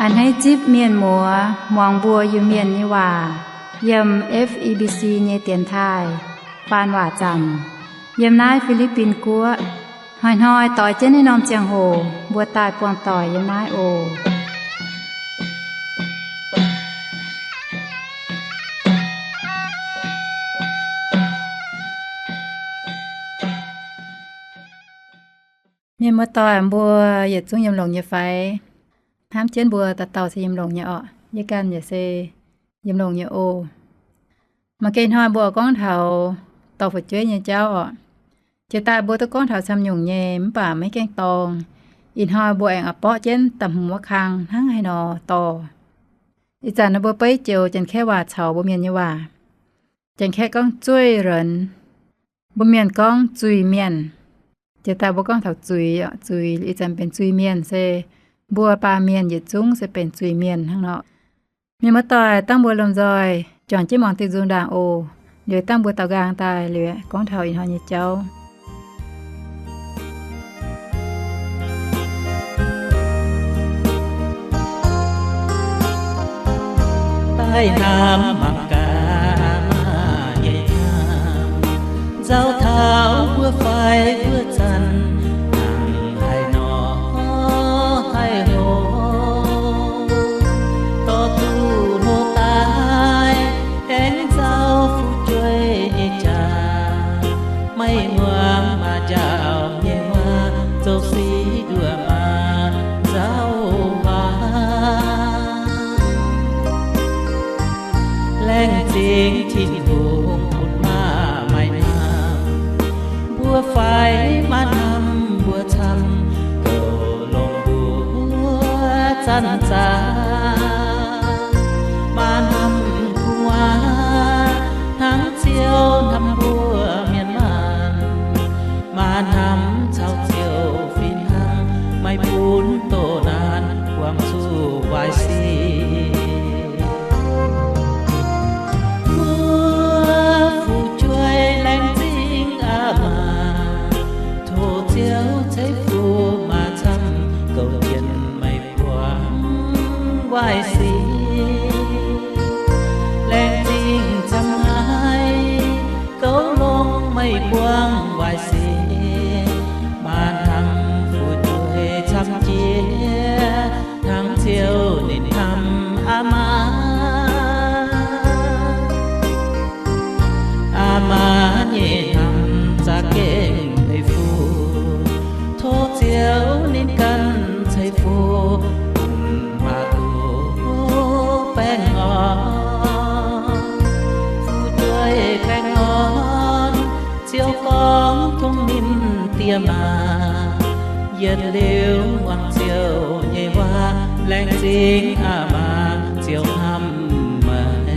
A'hneiv zipv mienh muoz muangx mbuo Iu-Mienh nyei waac yiem F E B C nyei dienx taaih faan waac zaamc yiem naaiv Fi^li^bin Guoqv. Hnoi-hnoi doix jienv naaiv norm ziangh hoc mbuo daaih buangh doic yiem naaiv oc. Mienh muoz-doic mbuo yietc zungv yiem longx nyei fai? Hnamv jienv mbuo dauh dauh se yiem longx nyei orqc. Yie ganh yaac se yiem longx nyei oc. Mangc gaax ih hnoi mbuo gorngv taux dorh fu'jueiv nyei jauv orqc. Jiex daaih mbuo duqv gorngv taux camv nyungc nyei mv baac maiv gaengh dorngc. Ih hnoi mbuo aengx oix borqv jienv da'hmz wuov kang hnangv haaix nor dorh. Ih zanc naaiv mbuo beiv joux Janx-Kaeqv waac caux mbuo Mienh nyei waac. Janx-Kaeqv gorngv 罪人, mbuo Mienh gorngv zuiz-mienh. Jiex daaih mbuo gorngv taux zuiz, zuiz ih zanc benx zuiz-mienh se mbuo baamh mienh yietc zungv se benx zuiz-mienh hnangv nor. Mienh muoz-doic, dangh mbuo lomh nzoih juangc jienv muangx diuh nzung ndaangc oc. Liuz dangh mbuo daaux nqaang daaih liuz gorngv taux ih hnoi nyei jauv. Daaih hnamv mangc gaax maaih nyei hnamv, nzauh taux mbuo fai wuov zanc, nangc haaix nor haih hoqc, dorh duqv hlo daaih aengx nzauh fu'jueiv nyei jaax. Maiv muangx maaih njaaux nyei waac, zoux sic nduov maaih nzauh waac. Laengz zingh Tin-Hungh bun maaih maaih hnamv, mbuo fai maaih hnamv mbuo camv, douc longc mbuo zanc-zanc. Maaih hnamv gu'nguaaz hnangv Ziouv hnamv mbuo mienh maanh, maaih hnamv caux Ziouv fih hnangv, maiv bun doh naanc buangh zuqc waaic sic. Mbuo fu'jueiv laengz zingh aqv maah, tov Ziouv ceix fuqv maaih camv, gouv jienv meih buangh waaic sic. Laengz zingh camv haic, gouv longx meih buangh waaic sic. Maaih hnamv fu'jueiv camv jiex hnangv Ziouv ninh hnamv aqv maah. Aqv maah nyei hnamv za'gengh meih fuqv, tov Ziouv ninh ganh ceix fuqv, maaih duqv baengh orn. Fu'jueiv baengh orn, Ziouv gorngv tongx ninh diex maac. Yietc liuz muangx Ziouv nyei waac, laengz zingh aqv maah, Ziouv hnamv meih.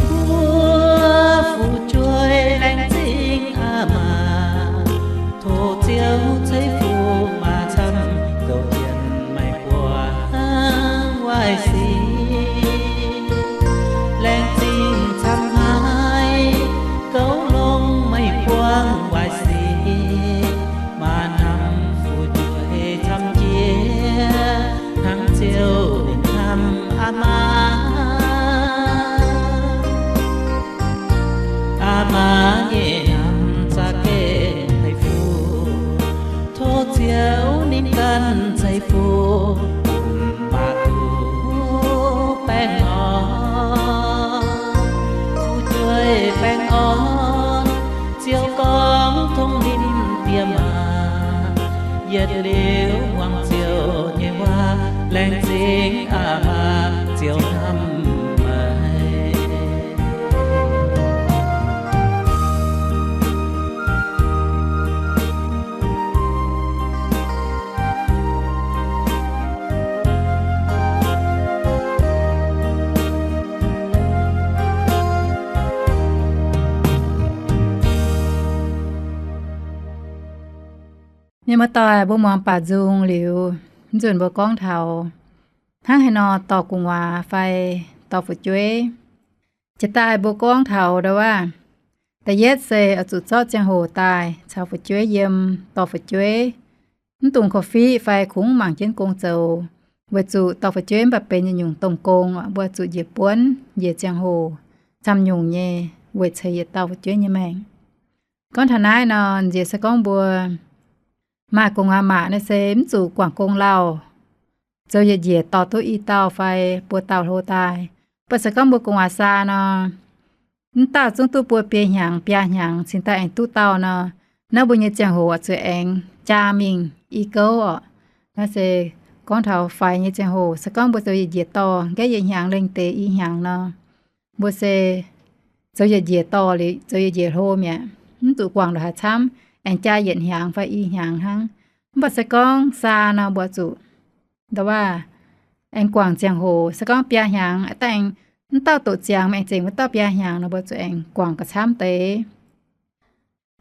Mbuo fu'jueiv laengz zingh aqv maah, tov Ziouv ceix fuqv maaih camv, gouv jienv meih buangh waaic sic. Laengz zingh camv haic, gouv longx meih buangh waaic sic. Maaih hnamv fu'jueiv camv jiex hnangv Ziouv ninh hnamv aqv maah. Aqv maah nyei hnamv za'gengh haih fuqv, tov Ziouv ninh ganh ceix fuqv, bun maaih duqv baengh orn. Fu'jueiv baengh orn, Ziouv gorngv tongx ninh diex maac. Yietc liuz muangx Ziouv nyei waac, laengz zingh aqv maah, Ziouv hnamv meih. Mienh muoz-doic, mbuo muangx baac nzung liuz, mv nzunc mbuo gorngv taux hnangv haaix nor dorh gu'nguaaz fai dorh fu'jueiv. Jiex daaih mbuo gorngv taux ndau wuov, da'yietv se oix zuqc zorqv ziangh hoc daaih caux fu'jueiv yiem dorh fu'jueiv. Mv dungx korv-fiqv fai kungx mangc jienv gong zoux, weic zuqc dorh fu'jueiv mv baac benx yietc nyungc domh gong, mbuo zuqc njiec buonv, njiec ziangh hoc camv nyungc nyei weic ceix yietc dauh fu'jueiv nyei maengc. Gorngv taux naaiv nor, nziex se gorngv mbuo maaih gu'nguaaz maac naaiv se mv zuqc guangc gong lauh, zoux yietc njiec dorh duqv i dauh fai buo dauh hlo daaih. Mv baac se gorngv mbuo gu'nguaaz saa nor, mv dauh zungv duqv buo biei hnyangx, biaa hnyangx cingx daaih aengx duqv dauh nor, naaiv mbuo nyei ziangh hoc oix zuqc aengx jaa mingh i gouv oc. Naaiv se gorngv taux faix nyei ziangh hoc. Se gorngv mbuo zoux yietc njiec dorh, nqaeqv yietc hnyangx lengh deix i hnyangx nor, mbuo se zoux yietc njiec dorh liuz zoux yietc njiec hlo mi'aqv, mv zuqc guangc ndongc haaix camv, aengx jaa yietc hnyangx fai i hnyangx hnangv. Mv baac se gorngv saa nor, mbuo zuqc ndau wuov aengx guangc ziangh hoc. Se gorngv biaa hnyangx daaih aengx mv dauh doqc ziangx, aengx zengc wuov dauh biaa hnyangx nor, mbuo zuqc aengx guangc gauh camv deix.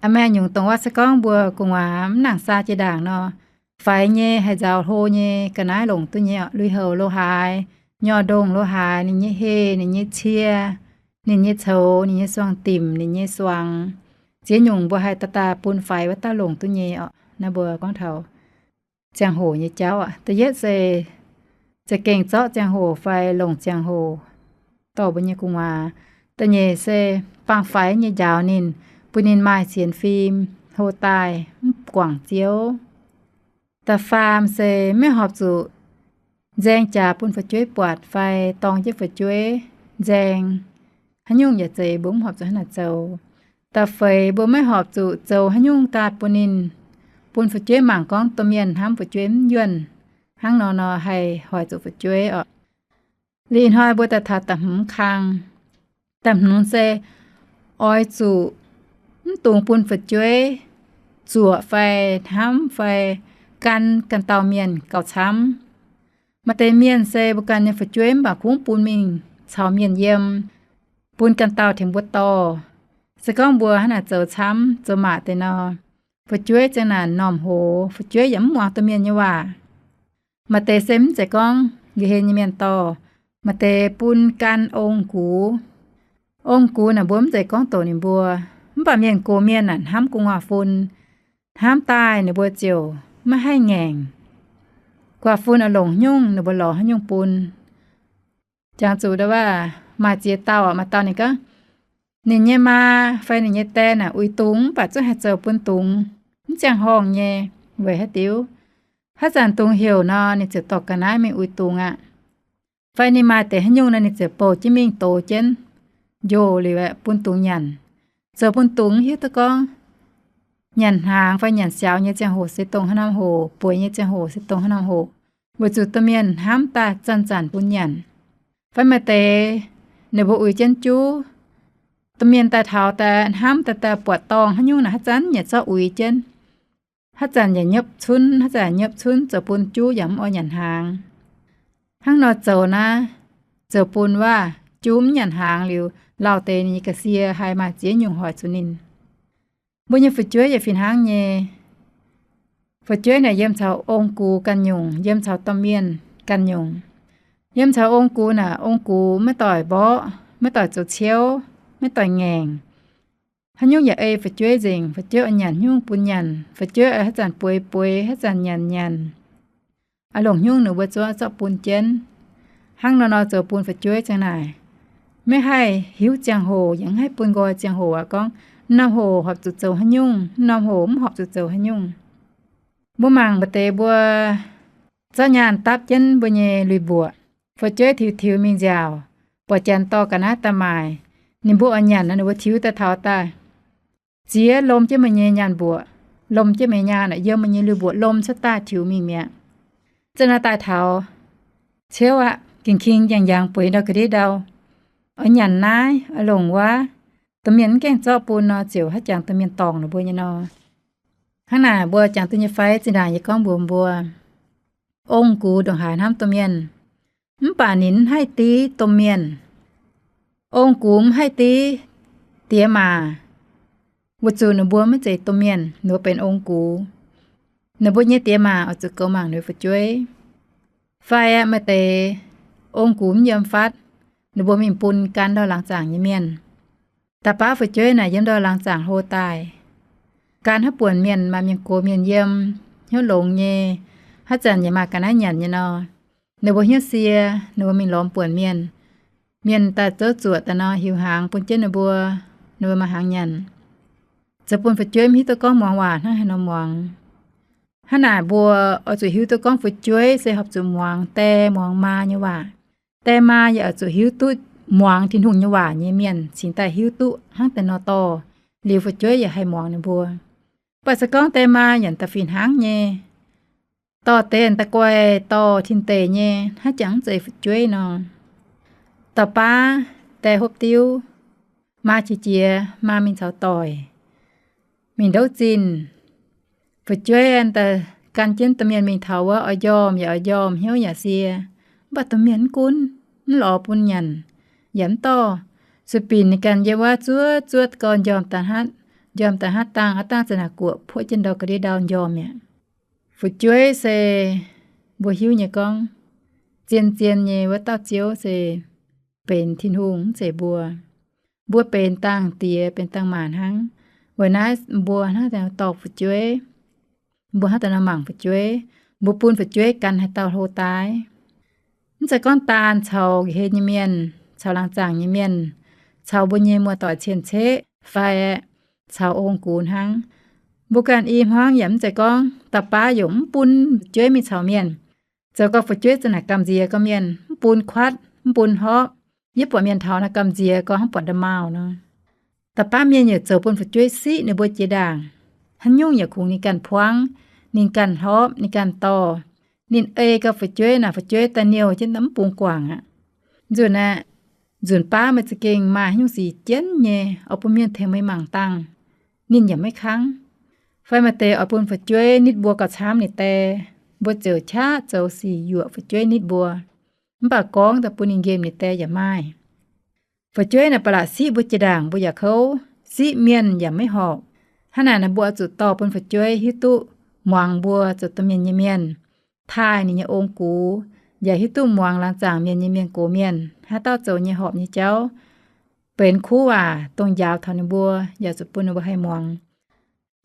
Aa, maaih nyungc dongh wuov se gorngv mbuo gu'nguaaz mv nangc saa jiex ndaangc nor, faix nyei haih nzaaux hlo nyei ga'naaiv longc duqv nyei oc. Lui-houx lo haaix, nyorx ndongh lo haaix, ninh nyei heh, ninh nyei cie, ninh nyei coux, ninh nyei suangx dimc, ninh nyei suangx, ziex nyungc mbuo haih daaih daaih bun faix wuov dauh longc duqv nyei oc. Naaiv mbuo gorngv taux ziangh hoc nyei jauv aqv. Da'yietv se za'gengh zorqv ziangh hoc fai longc ziangh hoc dorh mbuo nyei gu'nguaaz. Da'nyeic se bangc faix nyei njaaux ninh, bun ninh maaih sienx fim, hlo daaih mv guangc Ziouv. Da'faam se maiv horpc zuqc nzaeng jaax bun fu'jueiv buatc fai dorng jienv fu'jueiv nzaeng. Haaix nyungc yaac zeiz, mbuo mv horpc zuqc hnangv naaic zoux. Da'feix mbuo maiv horpc zuqc zoux haaix nyungc daaih bun ninh, bun fu'jueiv mangc gorngv domh mienh hnamv fu'jueiv mv yuonh. Hnangv nor nor haih hoic zuqc fu'jueiv oc. Liuz hnoi mbuo daaih taux da'hmz kang. Da'hmz se oix zuqc mv dungx bun fu'jueiv zuoqc fai hnamv fai gan ganh dauh mienh gauh camv. Maaih deix mienh se mbuo ganh nyei fu'jueiv mv baac kungx bun mingh caux mienh yiem, bun ganh dauh tengx mbuo dorh. Se gorngv mbuo hnangv naaic zoux camv zoux maac deix nor, fu'jueiv ziang naanc normh hoz, fu'jueiv yaac mv muangx domh mienh nyei waac. Maaih deix se mv zeiz gorngv nqa'hien nyei mienh dorh, maaih deix bun gan ong-gux. Ong-gux naaic mbuo mv zeiz gorngv doqc ninh mbuo, mv baac mienh gox mienh naaic hnamv gu'nguaaz-fun, hnamv daaih ninh mbuo ziouc maiv haih ngaengc. Guaax-fun oix longc haaix nyungc ninh mbuo lorz haaix nyungc bun. Jangx zuqc ndau wuov maaih ziex dauh, maaih dauh ninh gorngv ninh nyei maa fai ninh nyei die naaic uix dungz mv baac zungv haih zoux bun dungz, mv ziangh horngh nyei. Weic haaix diuc? Haaix zanc dungz heuc nor ninh ziouc dorh ga'naaiv mingh uix dungz aqv. Fai ninh maaih deix haaix nyungc nor ninh ziouc bouh jienv mingh dox jienv, njoh liuz aeqv, bun dungz nyanc. Zoux bun dungz mv hiuv duqv gorngv nyanc hnaangx fai nyanc siaux nyei ziangh hoc se dongh haaix norm hoc, bueix nyei ziangh hoc se dongh haaix norm hoc, weic zuqc domh mienh hnamv daaih zanc-zanc bun nyanc. Fai maaih deix ninh mbuo uix jienv juv, domh mienh daaih taux daaih hnamv daaih daaih buatc dorngh haaix nyungc naaic haaix zanc yaac zorqv uix jienv. Haaix zanc yaac nyopv cunv, haaix zanc yaac nyopv cunv, zoux bun juv yaac mv oix nyanc hnaangx. Hnangv nor zoux naaiv, zoux bun wuov juv mv nyanc hnaangx liuz, lauh deix ninh nyei ga'sie haih maaih ziex nyungc hoic zuqc ninh. Mbuo nyei fu'jueiv yaac fih hnangv nyei. Fu'jueiv naaic yiem caux ong-gux ganh nyungc, yiem caux domh mienh ganh nyungc. Yiem caux ong-gux naaic, ong-gux maiv doic mborqv, maiv doic zoux ciouv, maiv doic ngaengc. Haaix nyungc yaac ei fu'jueiv nzengc, fu'jueiv oix nyanc haaix nyungc bun nyanc, fu'jueiv oix haaix zanc bueix bueix, haaix zanc nyanc nyanc, oix longc haaix nyungc ninh mbuo zuov zorqv bun jienv. Hnangv nor nor zoux bun fu'jueiv ziang naaic, maiv haih hiuv ziangh hoc yaac mv haih bun nqoi ziangh hoc aqv, gorngv norm hoc horpc zuqc zoux haaix nyungc, norm hoc mv horpc zuqc zoux haaix nyungc. Mbuo mangc maaih deix mbuo zorqv nyaanh dapv jienv mbuo nyei lui-mbuoqc, fu'jueiv tiux tiux mingh nziaauc, buatc janx dorh ga'naaiv daaih maaic, ninh mbuo oix nyanc nor ninh mbuo tiux daaih taux daaih ziex lomh jienv meih nyei nyaanh mbuoqc, lomh jienv meih nyaanh, yiem meih nyei lui-mbuoqc lomh cuotv daaih tiux mingh mi'aqv. Ziang naaiv daaih taux, ciouv aqv, ging-king njang-njang bueix ndau ga'ndiev ndau, oix nyanc naaiv, oix longc wuov, domh mienh mv gaengh zorqv bun nor, ziouc haiz jangx domh mienh dorngc ninh mbuo nyei nor. Hnangv naaic mbuo jangx duqv nyei fai? Zinh ndaangc yie gorngv mbuox mbuo, ong-gux ndongc haaix hnamv domh mienh, mv baac ninh mv haih div domh mienh. Ong-gux mv haih div diex maac, weic zuqc ninh mbuo maiv zeiz domh mienh, ninh mbuo benx ong-gux. Ninh mbuo nyei diex maac oix zuqc goux mangc ninh mbuo fu'jueiv. Fai aeqv, maaih deix ong-gux mv yiem fatv, ninh mbuo mingh bun gan ndau laangz zaangc nyei mienh. Da'baav fu'jueiv naaic yiem ndau laangz zaangc hlo daaih. Gan haaix buonc mienh, maaih mienh gox mienh yiem, hnyouv longx nyei, haaix zanc yaac maaih ga'naaiv nyanc nyei nor, ninh mbuo hnyouv sie, ninh mbuo mingh lorz buonc mienh. Mienh daaih zouv zuoqc daaih nor, hiuc hnaangx bun jienv ninh mbuo, ninh mbuo maaih hnaangx nyanc. Zoux bun fu'jueiv mv hiuv duqv gorngv muangx waac hnangv haaix nor muangx. Hnangv naaic mbuo oix zuqc hiuv duqv gorngv fu'jueiv se horpc zuqc muangx die muangx maa nyei waac. Die maa yaac oix zuqc hiuv duqv muangx Tin-Hungh nyei waac nyei mienh cingx daaih hiuv duqv hnangv deix nor dorh. Liuz fu'jueiv yaac haih muangx ninh mbuo. Mv baac se gorngv die maa yaac da'fih hnangv nyei, dorh deix da'guaih dorh tin-deic nyei, hnangv jangx mv zeiz fu'jueiv nor. Da'baav die hopv diuv, maa qiex jiez, maa mingh caux doic, mingh ndouv zinh. Fu'jueiv daaih gan jienv domh mienh mingh taux wuov oix njormh yaac oix njormh, hnyouv yaac sie. Mv baac domh mienh mv gunv, mv lorz bun nyanc, yaac mv dorh. Sueih binc ninh ganh yiem wuov zuov zuov gorx njormh daaih hnaatv, njormh daaih hnaatv dangh, aav dangh za'naaic guoqv puoqv jienv ndau ga'ndiev ndau njormh mi'aqv. Fu'jueiv se mbuo hiuv nyei gorngv, zien zien nyei wuov dauh Ziouv se benx Tin-Hungh, mv zeiz mbuo. Mbuo benx dangh diex benx dangh maac hnangv. Weic naaiv mbuo hnangv deix dorh fu'jueiv, mbuo hnangv deix nor mangc fu'jueiv, mbuo bun fu'jueiv gan haaix dauh hlo daaih. Mv zeiz gorngv daan caux nqa'haav nyei mienh, caux laangz zaangc nyei mienh, caux mbuo nyei muoz-doic cien-ceqv fai caux ong-gux hnangv. Mbuo ganh i hmuangv yaac mv zeiz gorngv da'baav yaac mv bun fu'jueiv mingh caux mienh. Zoux gau fu'jueiv za'naaic gamh nziex gorqv-mienh, mv bun kuatv, mv bun hopv. Yie buatc mienh taux naaiv gamh nziex gorqv hnangv buatc nda'maauh nor. Da'baav mienh yaac zoux bun fu'jueiv siqv ninh mbuo jiex ndaangc. Haaix nyungc yaac kungx ninh ganh puangv, ninh ganh hopv, ninh ganh dorh. Ninh ei gau fu'jueiv naaic, fu'jueiv daaih niouh jienv mv bungx guangc aqv. Nzunc aeqv, nzunc baav meih za'gengh maaih haaix nyungc sic jienv nyei oix bun mienh tengx meih mangc dangh, ninh yaac maiv kangv. Fai maaih deix oix bun fu'jueiv nitv mbuo gauh camv ninh die, mbuo ziouc qaqv zoux sic yuoqc fu'jueiv nitv mbuo. Mv baac gorngv daaih bun ninh nqemh ninh die yaac maaih. Fu'jueiv naaic ba'laqc siqv mbuo jiex ndaangc mbuo yaac kouv, siqv mienh yaac maiv horpc. Hnangv naaic nor mbuo oix zuqc dorh bun fu'jueiv hiuv duqv muangx mbuo zoux domh mienh nyei mienh, taaih ninh nyei ong-gux, yaac hiuv duqv muangx laangz zaangc mienh nyei mienh gox mienh haaix dauh zoux nyei horpc nyei jauv, benx kuv waac dongh njaaux taux ninh mbuo, yaac zuqc bun ninh mbuo haih muangx.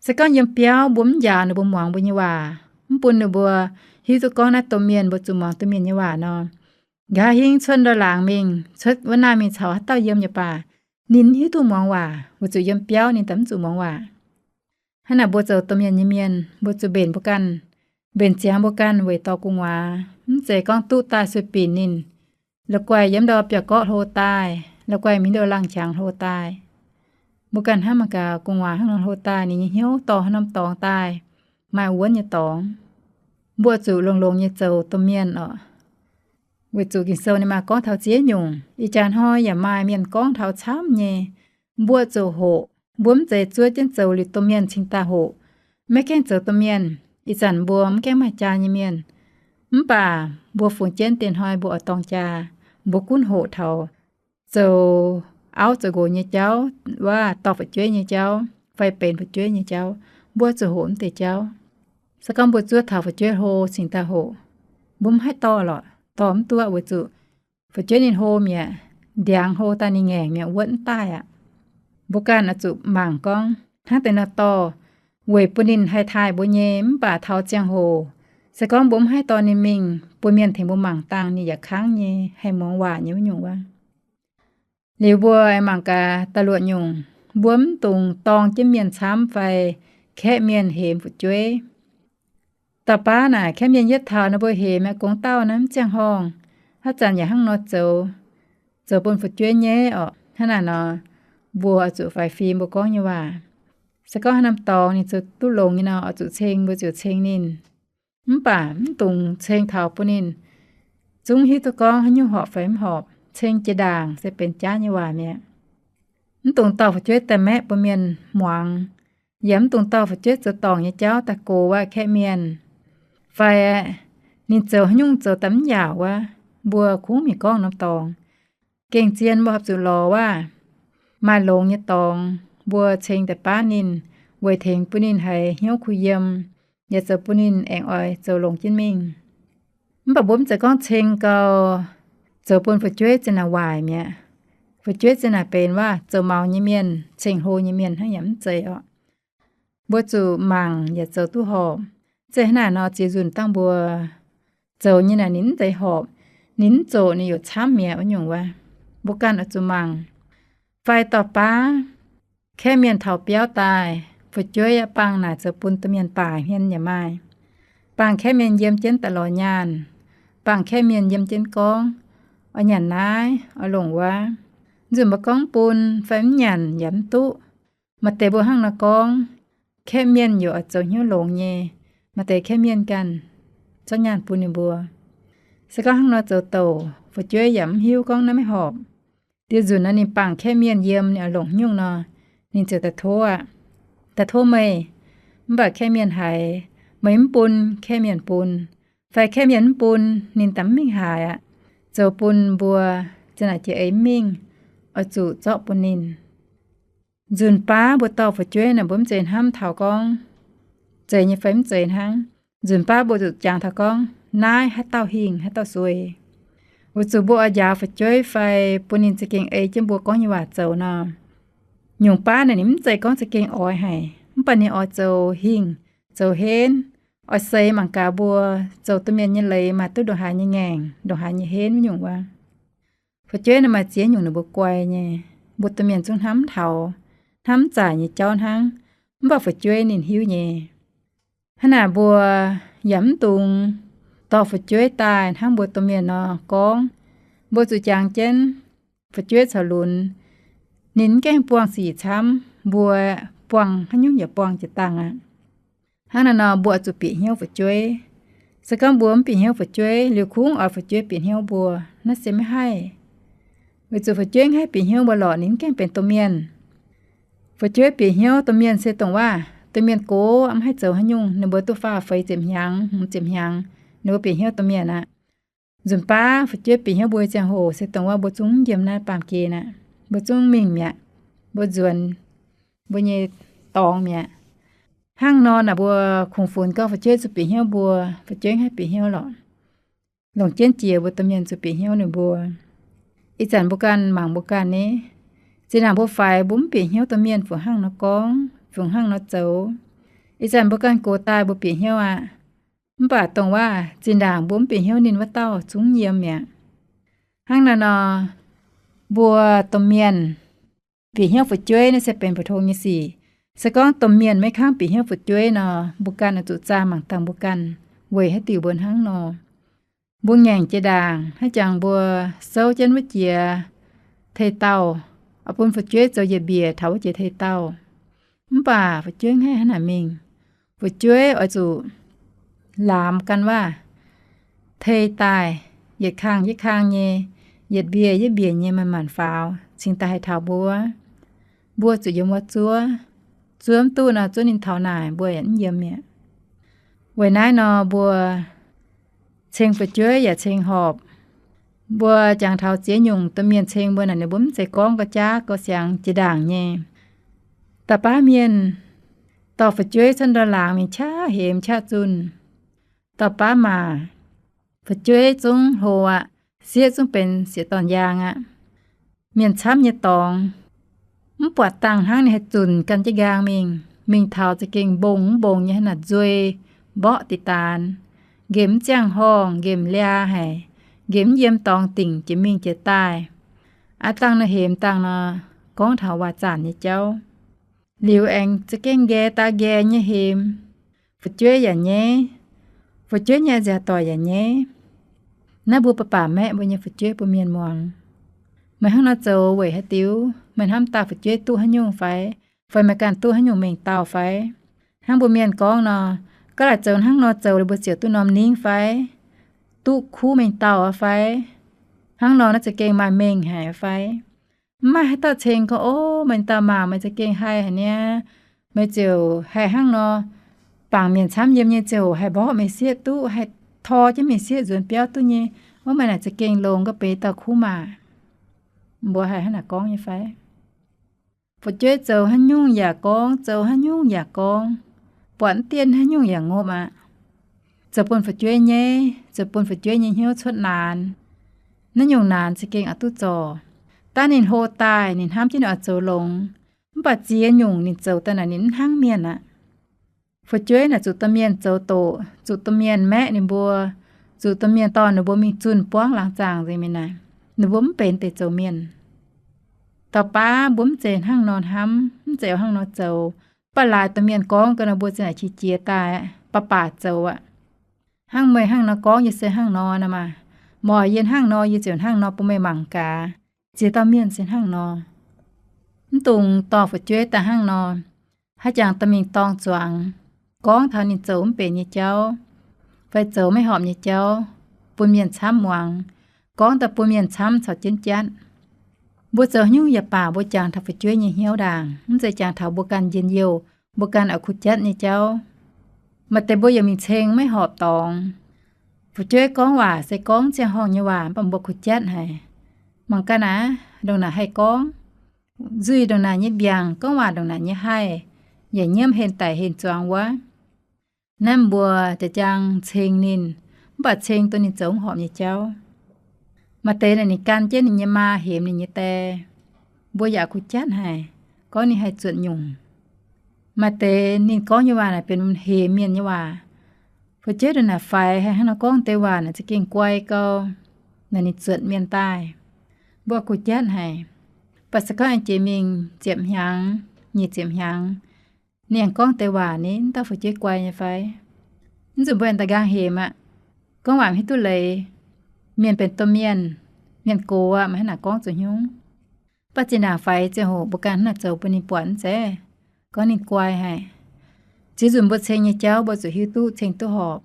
Se gorngv yiem biauv mbuo mv njaaux ninh mbuo muangx mbuo nyei waac, mv bun ninh mbuo hiuv duqv gorngv naaiv domh mienh, mbuo zuqc muangx domh mienh nyei waac nor, nqa'haav hingv cuotv ndau laangz mingh, cuotv wuov naaiv mingh caux haaix dauh yiem nyei baac, ninh mv hiuv duqv muangx waac, weic zuqc yiem biauv ninh daaih mv zuqc muangx waac. Hnangv naaic mbuo zoux domh mienh nyei mienh, mbuo zuqc mbenc mbuo ganh, mbenc ziangx mbuo ganh weic dorh gu'nguaaz. Mv zeiz gorngv duqv daaih sueih binc ninh, la'guaih yiem ndau biauv-gorqv hlo daaih, la'guaih mingh ndau laangh qangx hlo daaih. Mbuo ganh hnamv mangc gaax, gu'nguaaz hnangv nor hlo daaih, ninh nyei hnyouv dorh haaix norm dorngx daaih, maaih wuonv nyei dorngx. Mbuo zuqc longx-longx nyei zoux domh mienh oc. Weic zuqc Ging-Sou ninh maaih gorngv taux ziex nyungc, ih jaax hnoi yaac maaih mienh gorngv taux camv nyei. Mbuo zuqc hoqc, mbuo mv zeiz zuov jienv zoux liuz domh mienh cingx daaih hoqc. Maiv gaengh zoux domh mienh, ih zanc mbuo mv gaengh maaih jaa nyei mienh. Mv baac mbuo fungx jienv dieh hnoi mbuo oix dorng jaa, mbuo gunv hoqc taux zoux auv zoux nqox nyei jauv, waac dorh fu'jueiv nyei jauv, fai benx fu'jueiv nyei jauv, mbuo zuqc hoqc mv deix jauv. Se gorngv mbuo zuov taux fu'jueiv hlo cingx daaih hoqc, mbuo mv haih dorh lorqc, dorh mv duqv weic zuqc fu'jueiv ninh hlo mi'aqv, ndiangx hlo daaih ninh ngaengc mi'aqv, wuonv mv daaih aqv. Mbuo ganh oix zuqc mangc gorngv hnangv deix nor dorh, weic bun ninh haih taaih mbuo nyei. Mv baac taux ziangh hoc, se gorngv mbuo mv haih dorh ninh mingh bun mienh tengx mbuo mangc dangh, ninh yaac kangv nyei, haih muangx waac nyei wuov nyungc wuov. Liuz mbuo aengx mangc gaax da'luoqc nyungc, mbuo mv dungx dorng jienv mienh camv fai kaeqv mienh hemx fu'jueiv. Dauh baav naaic kaeqv mienh yietv taux ninh mbuo hemx aeqv, gongx dauh naaiv mv ziangh horngh, haaix zanc yaac hnangv nor zoux, zoux bun fu'jueiv nyaiv orqc. Hnangv naaic nor, mbuo oix zuqc faix fim mbuo gorngv nyei waac. Se gorngv haaix norm dorngx ninh zoux duqv longx nyei nor, oix zuqc ceng mbuo ziouc ceng ninh. Mv baac mv dungx ceng taux bun ninh zungv hiuv duqv gorngv haaix nyungc horpc fai mv horpc. Ceng jiex ndaangc se benx jaav nyei waac mi'aqv. Mv dungx dorh fu'jueiv daaih maeqv bun mienh muangx, yaac mv dungx dorh fu'jueiv zoux dorngc nyei jauv daaih gox wuov kaeqv mienh. Fai ninh zoux haaix nyungc zoux daaih mv yaauc wuov, mbuo kungx mingh gorngv norm dorngx. Gengh zien mbuo horpc zuqc lorz wuov, maaih longx nyei dorngx mbuo ceng daaih baav ninh, weic tengx bun ninh haiz hnyouv kuh yiem, yaac zoux bun ninh aengx oix zoux longx jienv mingh. Mv baac mbuo mv zeiz gorngv ceng gau zoux bun fu'jueiv zinh naaic waaic mi'aqv. Fu'jueiv zinh naaic benx waac zoux maux nyei mienh, ceng hlo nyei mienh hnangv, yaac mv zeiz orqc. Mbuo zuqc mangc yaac zoux duqv horpc. Zeiz hnangv naaic nor, ziex nzunc dangh mbuo zoux nyei naaic ninh mv zeiz horpc, ninh mv zoqc, ninh youc camv mi'aqv wuov nyungc wuov. Mbuo ganh oix zuqc mangc. Fai dorh baav kaeqv mienh taux biauv daaih, fu'jueiv yaac bangc naaic zoux bun domh mienh baaix hmien yaac maaih. Bangc kaeqv mienh yiem jienv daaih lorz nyaanh, bangc kaeqv mienh yiem jienv gorngv, oix nyanc naaiv, oix longc wuov. Nzunc mbuo gorngv bun fai mv nyanc yaac mv duqv. Maaih deix mbuo hnangv nor gorngv, kaeqv mienh youc oix zoux hnyouv longx nyei. Maaih deix kaeqv mienh ganh zorqv nyaanh bun ninh mbuo. Se gorngv hnangv nor zoux douc, fu'jueiv yaac mv hiuv gorngv naaiv maiv horpc. Dieh nzunc nor ninh bangc kaeqv mienh yiem, ninh oix longc haaix nyungc nor, ninh ziouc daaih tov aqv. Daaih tov meih, mv baac kaeqv mienh haiz, meih mv bun, kaeqv mienh bun. Fai kaeqv mienh mv bun, ninh daaih mv mingh haaix aqv. Zoux bun mbuo zinh naaic jiex eix mv mingh, oix zuqc zorqv bun ninh. Nzunc baav mbuo dorh fu'jueiv naaic, mbuo mv zeiz hnamv taux gorngv zeiz nyei fai mv zeiz hnangv. Nzunc baav mbuo zuqc jangx taux gorngv naaiv haaix dauh hingh, haaix dauh sueih. Weic zuqc mbuo oix njaaux fu'jueiv fai bun ninh za'gengh ei jienv mbuo gorngv nyei waac zoux nor, nyungc baav naaic ninh mv zeiz gorngv za'gengh oix haic, mv baac ninh oix zoux hingh, zoux henv, oix seix mangc gaax mbuo zoux domh mienh nyei leiz maaih duqv ndongc haaix nyei ngaengc, ndongc haaix nyei henv wuov nyungc wuov. Fu'jueiv naaic maaih ziex nyungc ninh mbuo guai nyei, mbuo domh mienh zungv hnamv taux, hnamv zaaic nyei jauv hnangv. Mv baac fu'jueiv ninh hiuv nyei. Hnangv naaic mbuo yaac mv dungx dorh fu'jueiv daaih hnangv mbuo domh mienh nor gorngv. Mbuo zuqc jangx jienv fu'jueiv caux lunx, ninh mv gaengh buangh sic camv, mbuo buangh haaix nyungc yaac buangh jiex dangh aqv. Hnangv naaiv nor mbuo oix zuqc bieqc hnyouv fu'jueiv. Se gorngv mbuo mv bieqc hnyouv fu'jueiv, liuz kungx oix fu'jueiv bieqc hnyouv mbuo, naaiv se maiv haih. Weic zuqc fu'jueiv mv haih bieqc hnyouv mbuo lorqc, ninh mv gaengh benx domh mienh. Fu'jueiv bieqc hnyouv domh mienh se dongh waac domh mienh gox mv haih zoux haaix nyungc, ninh mbuo duqv faah feix ziepc hnyangx, hmz ziepc hnyangx, ninh mbuo bieqc hnyouv domh mienh aqv. Nzunc baav fu'jueiv bieqc hnyouv mbuo ziangh hoc se dongh waac mbuo zungv yiem naaiv baamh gen aqv. Mbuo zungv mingh mi'aqv. Mbuo nzuonx mbuo nyei dorngx mi'aqv. Hnangv nor naaic mbuo kungx funx gorngv fu'jueiv zuqc bieqc hnyouv mbuo, fu'jueiv mv haih bieqc hnyouv lorqc. Longc jienv jiex mbuo domh mienh zuqc bieqc hnyouv ninh mbuo. Ih zanc mbuo ganh mangc mbuo ganh ni. Zinh ndaangc mbuo faix mbuo mv bieqc hnyouv domh mienh fungc hnangv nor gorngv, fungc hnangv nor zoux. Ih zanc mbuo ganh gox daaih mbuo bieqc hnyouv aqv. Mv baac dongh waac zinh ndaangc mbuo mv bieqc hnyouv ninh wuov dauh zungv yiem mi'aqv. Hnangv naaiv nor, mbuo domh mienh bieqc hnyouv fu'jueiv naaiv se benx mbu'tong nyei sic. Se gorngv domh mienh maiv kangv bieqc hnyouv fu'jueiv nor, mbuo ganh oix zuqc zaah mangc dangh mbuo ganh weic haaix diuc mbuo hnangv nor. Mbuo ngaengc jiex ndaangc hnangv jangx mbuo souv jienv wuov jiex tei dauh, oix bun fu'jueiv zoux yietc mbiec taux wuov jiex tei dauh. Mv baac fu'jueiv mv haih hnangv naaic mingh. Fu'jueiv oix zuqc laamz gan waac tei daaih, yietc kang yietc kang nyei, yietc mbiec yietc mbiec nyei manc-manc faaux cingx daaih haih taux mbuo. Mbuo zuqc yiem wuov zuov. Zuov mv duqv nor, zuov ninh taux naaic mbuo yaac mv yiem mi'aqv. Weic naaiv nor mbuo ceng fu'jueiv yaac ceng horpc. Mbuo jangx taux ziex nyungc domh mienh ceng mbuo naaic, ninh mbuo mv zeiz gorngv gauh jaav gauh siangx jiex ndaangc nyei. Dauh baav mienh dorh fu'jueiv cuotv ndor laangz mingh qaqv hemx qaqv zunh. Dauh baav maac, fu'jueiv zungv hlo aqv, sieqv zungv benx sieqv dorn yaang aqv. Mienh camv nyei dorngx, mv buatc dangh hnangv ninh haih zunc gan jienv nqaang mingh. Mingh taux za'gengh mbong mv mbong nyei hnangv naaic nzuei mborqv diqc daanx, nqemh mv ziangh horngh, nqemh liaa haic, nqemh mv yiem dorngx dingc jiex mingh jiex daaih. Aav dangh nor hemx dangh nor, gorngv taux waac zaanc nyei jauv. Liuz aengx za'gengh nqae daaih nqae nyei hemx. Fu'jueiv yaac nyaiv, fu'jueiv nyei nziaauc doic yaac nyaiv. Naaiv mbuo baac baac maeqv mbuo nyei fu'jueiv bun mienh muangx. Meih hnangv nor zoux weic haaix diuc? Meih hnamv daaih fu'jueiv duqv haaix nyungc fai? Fai meih ganh duqv haaix nyungc mengh dauh fai? Hnangv mbuo mienh gorngv nor, gaav laaic zoux hnangv nor zoux liuz mbuo ziouc duqv norm ningv fai? Duqv kuv mengh dauh fai? Hnangv nor naaiv za'gengh maaih mengh haic fai? Mv maaih haaix dauh ceng gorngv, ov, meih dauh maah, meih za'gengh haih haic niaa. Meih ziouc haih hnangv nor, bangc mienh camv yiem nyei ziouc haih mborqv meih sieqv duqv, haih tor jienv meih sieqv nzuonx biauv duqv nyei. Ov, meih naaic za'gengh longx ga'beiv dauh kuv maah. Mbuo haih hnangv naaic gorngv nyei fai? Fu'jueiv zoux haaix nyungc yaac gorngv, zoux haaix nyungc yaac gorngv. buatc mv dienh haaix nyungc yaac ngopv aqv. Zoux bun fu'jueiv nyeiv, zoux bun fu'jueiv nyei hnyouv cuotv naanx. Naaiv nyungc naanx za'gengh oix duqv zorc. Daav ninh hlo daaih ninh hnamv jienv ninh oix zoux longx, mv baac ziex nyungc ninh zoux daaih naaic ninh mv hnangv mienh aqv. Fu'jueiv naaic zuqc domh mienh zoux doqc, zuqc domh mienh maeqv ninh mbuo, zuqc domh mienh dorh ninh mbuo mingh zunh buangv laangz zaangc nzengc mi'aqv. Ninh mbuo mv benx deix zoux mienh. Dauh baav mbuo mv zeiz hnangv nor hnamv, mv zeiz hnangv nor zoux, mv baac laaix domh mienh gorngv gau nor mbuo za'naaic qiex jiez daaih aqv, baac baac zoux aqv. Hnangv meih hnangv nor gorngv yie se hnangv nor nor maah. Mv oix yie hnangv nor yie ziouc hnangv nor bun meih mangc gaax. Ziex dauh mienh se hnangv nor. Mv dungx dorh fu'jueiv daaih hnangv nor, haaix jangx dorh mingh dorng zuangx, gorngv taux ninh zoux mv benx nyei jauv, fai zoux maiv horpc nyei jauv, bun mienh camv muangx, gorngv daaih bun mienh camv caux jienv jatv. Mbuo zoux haaix nyungc yaac baac mbuo jangx taux fu'jueiv nyei hnyouv ndaangc, mv zeiz jangx taux mbuo ganh njien-youh, mbuo ganh oix kuh jatv nyei jauv. Maaih deix mbuo yaac mingh ceng maiv horpc dorngx. Fu'jueiv gorngv waac se gorngv ziangh horngh nyei waac, mv baac mbuo kuh jatv haic. Mangc gaax naaic, ndongc naaic haih gorngv, nzuih ndongc naaic nyei mbiaangc, gorngv waac ndongc naaic nyei haih, yaac nyiemv henh daic henh zuangx wuov. Naaiv mbuo jaax jaang ceng ninh, mv baac ceng duqv ninh zoux mv horpc nyei jauv. Maaih deix naaic ninh gan jienv ninh nyei maa hemx ninh nyei die, mbuo yaac kuh jatv haic, gorngv ninh haih zuotc nyungc. Maaih deix ninh gorngv nyei waac naaic benx hemx mienh nyei waac. Fu'jueiv ndongc naaic faix haic, hnangv nor gorngv deix waac naaic za'gengh guai gau, naaic ninh zuotc mienh daaih. Mbuo kuh jatv haic. Mv baac se gorngv aengx jiex mingh ziepc hnyangx, nyic ziepc hnyangx, ninh aengx gorngv deix waac ni, mv dauh fu'jueiv guai nyei fai? Mv zuqc mbuo aengx daaih nqaang hemx aqv. Gorngv waac mv hiuv duqv leiz. Mienh benx domh mienh, mienh gox aqv, maiv hnangv naaic gorngv zoux hnyungv. Mv baac zinh ndaangc faix ziangh hoc mbuo ganh hnangv naaic zoux bun ninh buatc mv zeiz, gorngv ninh guai haic. Ziex nzunc mbuo ceng nyei jauv mbuo zuqc hiuv duqv ceng duqv horpc.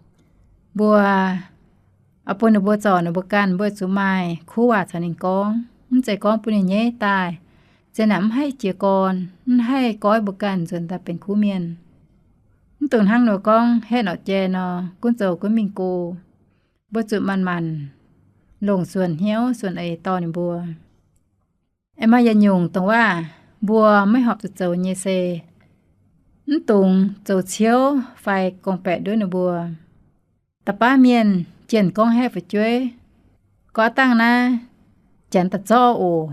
Mbuo oix bun ninh mbuo zorc ninh mbuo ganh, mbuo zuqc maaih kuv waac caux ninh gorngv, mv zeiz gorngv bun ninh nyeiv daaih, zinh ndaangc mv haih jiez gorn, mv haih goiv mbuo ganh nzuonx daaih benx kuv mienh. Mv dungx hnangv nor gorngv haeqv norqc jai nor, gunv zoux gunv mingh go. Mbuo zuqc manc-manc longc suonc hnyouv suonc eix dorh ninh mbuo. Aengx maaih yietc nyungc dongh waac mbuo maiv horpc zuqc zoux nyei se, mv dungx zoux ciouv fai gorngv-baeqc nduov ninh mbuo. Da'baav mienh jienh gorngv haeqv fu'jueiv, gorngv aav dangh naaiv janx daaih zorqv oc.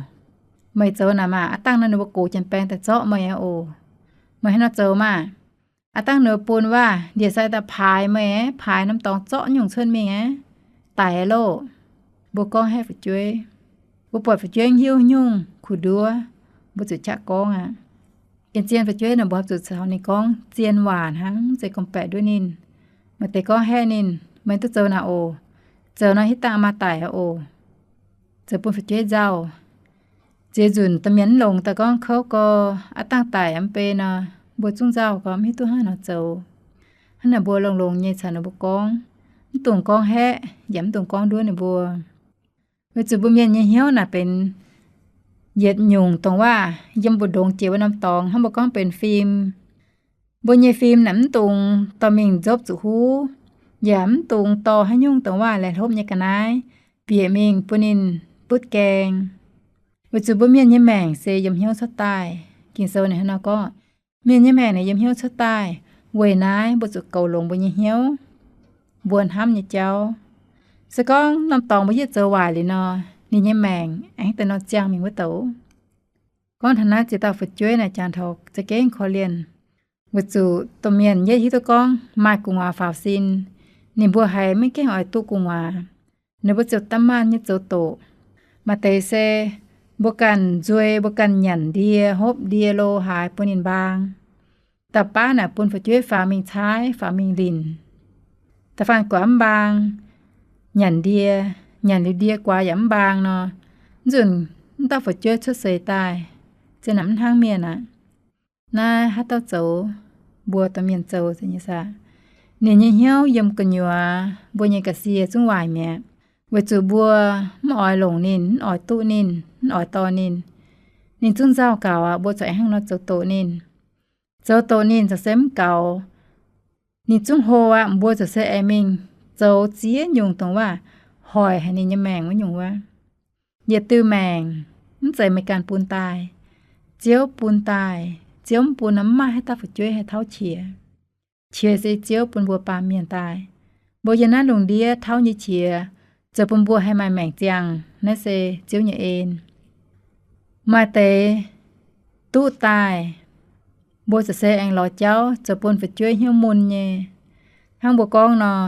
Meih zoux naaic maah, aav dangh naaiv ninh mbuo gox janx-baeng daaih zorqv meih aqv oc. Meih hnangv nor zoux maah, aav dangh ninh mbuo bun waac ndie-sai daaih paaix meih aqv, paaix norm dorngx zorqv nyungc cuotv mingh aqv, daic aqv loh. Mbuo gorngv haeqv fu'jueiv, mbuo buatc fu'jueiv hiuv nyungc kuh nduov, mbuo zuqc qaqv gorngv aqv. Gengh zien fu'jueiv naaic mbuo zuqc caux ninh gorngv zien waac hnangv, mv zeiz gorngv-baeqc nduov ninh. Maaih deix gorngv haeqv ninh, meih duqv zoux naaic oc. Zoux nor hitv dangh maa daic aqv oc. Zoux bun fu'jueiv nzauh. Ziex nzunc domh mienh mv longx daaih gorngv kouv gau, aav dangh daic mv bei nor, mbuo zungv nzauh gau, mv hiuv duqv hnangv haaix nor zoux. Hnangv naaic mbuo longx-longx nyei caux ninh mbuo gorngv, mv dungx gorngv haeqv yaac mv dungx gorngv nduov ninh mbuo. Weic zuqc mbuo mienh nyei hnyouv naaic benx yietc nyungc dongh waac yiem mbu'ndongx jiex wuov norm dorngx, hnangv mbuo gorngv benx fim. Mbuo nyei fim naaic mv dungx dorh mingh nzopv zuqc huv, yaac mv dungx dorh haaix nyungc dongh waac laih hlopv nyei ga'naaiv bieqc mingh bun ninh butv gaeng. Weic zuqc mbuo mienh nyei maengc se yiem hnyouv cuotv daaih. Ging-Sou ninh hnangv nor gorngv, mienh nyei maengc naaic yiem hnyouv cuotv daaih. Weic naaiv mbuo zuqc goux longx mbuo nyei hnyouv, mbuo hnamv nyei jauv. Se gorngv norm dorngx mbuo yietv zoux waaic liuz nor, ninh nyei maengc aengx daaih nor ziangh mingh wuov douc. Gorngv taux naaiv ziex dauh fu'jueiv naaic jangx taux za'gengh korv-lienh. Weic zuqc domh mienh yietv hiuv duqv gorngv maaih gu'nguaaz faaux sin, ninh mbuo haiz maiv gaengh oix duqv gu'nguaaz, ninh mbuo ziouc da'maanh nyei zoux doqc. Maaih deix se mbuo ganh nzuei, mbuo ganh nyanc ndie, hopv ndie lo haaix bun ninh mbaang. Da'baav naaic bun fu'jueiv faaux mingh caaiv, faaux mingh linc. Da'faanh guaax mv mbaang, nyanc ndie, nyanc liuz ndie guaax yaac mv mbaang nor, mv nzunc mv dauh fu'jueiv cuotv seix daaih, zien naaic mv hnangv mienh aqv. Naaiv haaix dauh zoux? Mbuo domh mienh zoux nyei saah? Ninh nyei hnyouv yiem gu'nyuoz mbuo nyei ga'sie zungv waaic mi'aqv, weic zuqc mbuo mv oix longc ninh, mv oix duqv ninh, mv oix dorh ninh. Ninh zungv nzauh gaux aqv, mbuo corc aengx hnangv nor zoux doqc ninh. Zoux doqc ninh corc se mv gaux. Ninh zungv hlo aqv, mbuo corc se aengx mingh zoux ziex nyungc dongh waac hoic haic ninh nyei maengc wuov nyungc wuov. Yietc diuh maengc mv zeiz meih ganh bun daaih. Ziouv bun daaih. Ziouv mv bun nor, mv maaih haaix dauh fu'jueiv haih tauv qiex. Qiex se Ziouv bun mbuo baamh mienh daaih. Mbuo yiem naaiv lungh ndiev tauv nyei qiex, zoux bun mbuo haih maaih maengc ziangh, naaiv se Ziouv nyei en. Maaih deix duqv daaih, mbuo ziouc se aengx lorz jauv zoux bun fu'jueiv hnyouv mun nyei. Hnangv mbuo gorngv nor,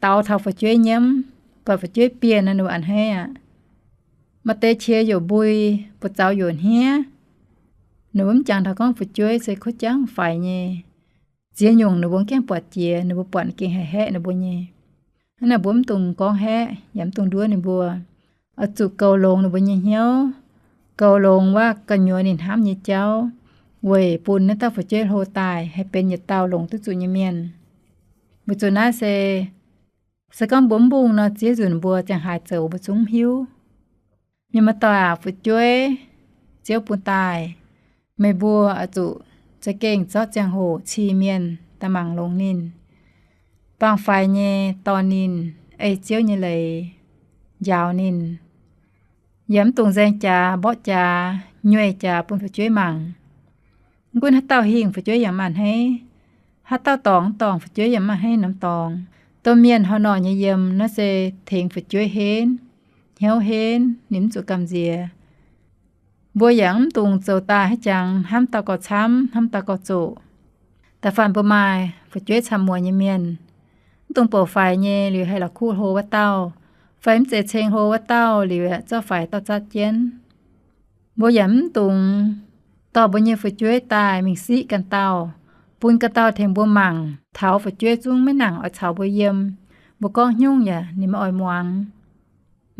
daaux taux fu'jueiv nyiemv, buatc fu'jueiv bienh nor, ninh mbuo a'hneiv aqv. Maaih deix qiex youc mbui, buoz-zaux youc hniev, ninh mbuo mv jangx taux gorngv fu'jueiv se kuv jangv faix nyei. Ziex nyungc ninh mbuo mv gaengh buatc jiex, ninh mbuo buatc gengh haih haeqv ninh mbuo nyei. Hnangv naaic mbuo mv dungx gorngv haeqv yaac mv dungx nduov ninh mbuo. Oix zuqc goux longx ninh mbuo nyei hnyouv, goux longx waac gu'nyuoz ninh hnamv nyei jauv, weic bun naaiv dauh fu'jueiv hlo daaih haih benx yietc dauh longc duqv zuqc nyei mienh. Weic zuqc naaiv se, se gorngv mbuo mv mbungh nor, ziex nzunc mbuo ziangh haaix zoux mbuo zungv mv hiuv. Mienh muoz-doic aac, fu'jueiv Ziouv bun daaih, meih mbuo oix zuqc za'gengh zorqv ziangh hoc cih mienh daaih mangc longx ninh, bangc faix nyei dorh ninh, ei Ziouv nyei leiz njaaux ninh. Yaac mv dungx nzaeng jaax, mborqv jaax, nyueih jaax bun fu'jueiv mangc. Mv gunv haaix dauh hingh, fu'jueiv yaac mv a'hneiv. Haaix dauh dorngc mv dorngc, fu'jueiv yaac mv a'hneiv norm dorngx. Domh mienh horh norqc nyei yiem naaiv se tengx fu'jueiv henv, hnyouv henv, ninh mv zuqc gamh nziex. Mbuo yaac mv dungx zoux daaih haaix jangx hnamv dauh gauh camv, hnamv dauh gauh zoqc. Da'faanh mbuo maaih fu'jueiv camv-muonz nyei mienh, mv dungx bouc faix nyei liuz haih la'kuqv hlo wuov dauh, fai mv zeiz ceng hlo wuov dauh liuz zorqv faix dauh zatv jienv. Mbuo yaac mv dungx dorh mbuo nyei fu'jueiv daaih mingh siqv ganh dauh, bun ganh dauh tengx mbuo mangc, taux fu'jueiv zungv maiv nangc oix caux mbuo yiem. Mbuo gorngv haaix nyungc yaac ninh maiv oix muangx.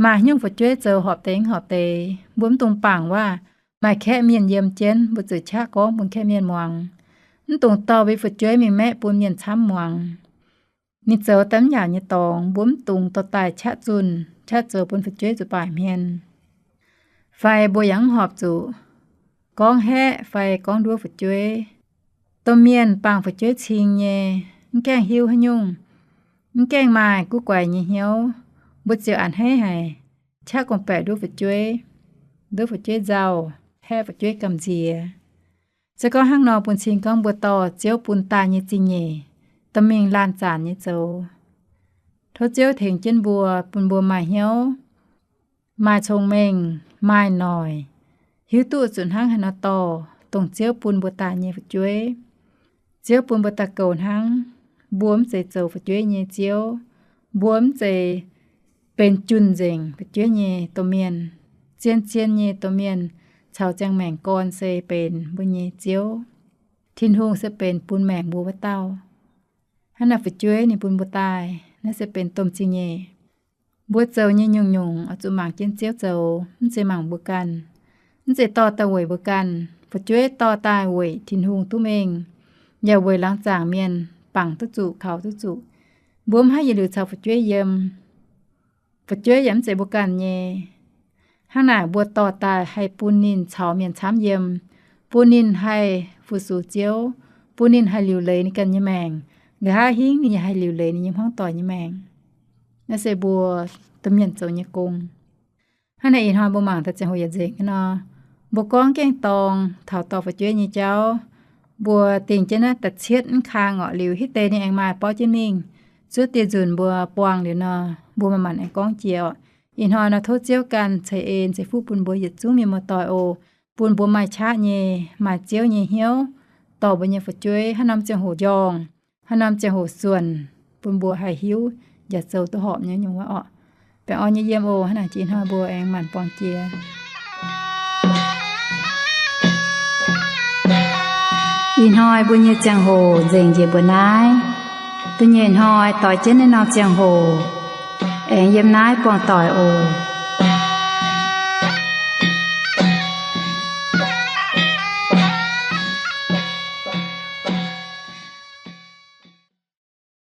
Maaih haaix nyungc fu'jueiv zoux horpc deix mv horpc deix, mbuo mv dungx bangc waac. Maaih kaeqv mienh yiem jienv, mbuo zuqc qaqv gorngv bun kaeqv mienh muangx. Mv dungx dorh mbuo fu'jueiv mingh maeqv bun mienh camv muangx. Ninh zoux daaih mv yaauc nyei dorngx, mbuo mv dungx dorh daaih qaqv zunh, qaqv zoux bun fu'jueiv zuqc baaic hmien. Fai mbuo yaac mv horpc zuqc gorngv haeqv fai gorngv nduov fu'jueiv. Domh mienh bangc fu'jueiv cing nyei, mv gaengh hiuv haaix nyungc, mv gaengh maaih guv guaix nyei hnyouv, mbuo ziouc a'hneiv haic, qaqv gorngv-baeqc nduov fu'jueiv, nduov fu'jueiv nzauh, haeqv fu'jueiv gamh nziex. Se gorngv hnangv nor, bun cing gorngv mbuo dorh Ziouv bun daaih nyei zingh nyeic dorh mingh laanh zanc nyei zoux. Tov Ziouv tengx jienv mbuo, bun mbuo maaih hnyouv, maaih cong-mengh, maaih noic, hiuv duqv zuqc hnangv haaix nor dorh dongh Ziouv bun mbuo daaih nyei fu'jueiv. Ziouv bun mbuo daaih goux hnangv. Mbuo mv zeiz zoux fu'jueiv nyei ziouv. Mbuo mv zeiz benx junh nzengc fu'jueiv nyei domh mienh. Zien-zien nyei domh mienh caux ziangh maengc gorn se benx mbuo nyei ziouv. Tin-Hungh se benx bun maengc mbuo wuov dauh. Hnangv naaic fu'jueiv ninh bun mbuo daaih, naaiv se benx domh zingh nyeic. Mbuo zoux nyei nyungc-nyungc oix zuqc mangc jienv Ziouv zoux, mv zeiz mangc mbuo ganh. Mv zeiz dorh daaih weic mbuo ganh. Fu'jueiv dorh daaih weic Tin-Hungh duqv mengh, yaac weic laangz zaangc mienh bangc duqv zuqc, kaux duqv zuqc. Mbuo mv haih yietc liuz caux fu'jueiv yiem. Fu'jueiv yaac mv zeiz mbuo ganh nyei. Hnangv naaic mbuo dorh daaih haih bun ninh caux mienh camv yiem, bun ninh haih fu-sux Ziouv, bun ninh haih liuc leiz ninh ganh nyei maengc. Nqa'haav hingv ninh yaac haih liuc leiz ninh nyei hmuangv doic nyei maengc. Naaiv se mbuo domh mienh zoux nyei gong. Hnangv naaic ih hnoi mbuo mangc daaih ziangh hoc yietc nzengc nor, mbuo gorngv gaengh dorng taux dorh fu'jueiv nyei jauv. Mbuo dingh jienv naaiv da'cietv mv kang orqc, liuz hitv deix ninh aengx maaih borqv jienv mingh. Zuov dieh nzunc mbuo buangh liuz nor, mbuo manc-manc aengx gorngv jiex orqc. Ih hnoi nor tov Ziouv ganh ceix en ceix fuqv bun mbuo yietc zungv mienh muoz-doic oc, bun mbuo maaih qaqv nyei, maaih Ziouv nyei hnyouv dorh mbuo nyei fu'jueiv hnangv norm ziangh hoc njorngh, hnangv norm ziangh hoc suonc, bun mbuo haih hiuv yaac zoux duqv horpc nyei nyungc wuov orqc. Baengh orn nyei yiem oc. Hnangv naaic jiex ih hnoi mbuo aengx manc buangh jiex. Ih hnoi mbuo nyei ziangh hoc nzengc njiec mbuo naaiv. Da'nyeic hnoi doix jienv naaiv norm ziangh hoc aengx yiem naaiv buangh doic oc.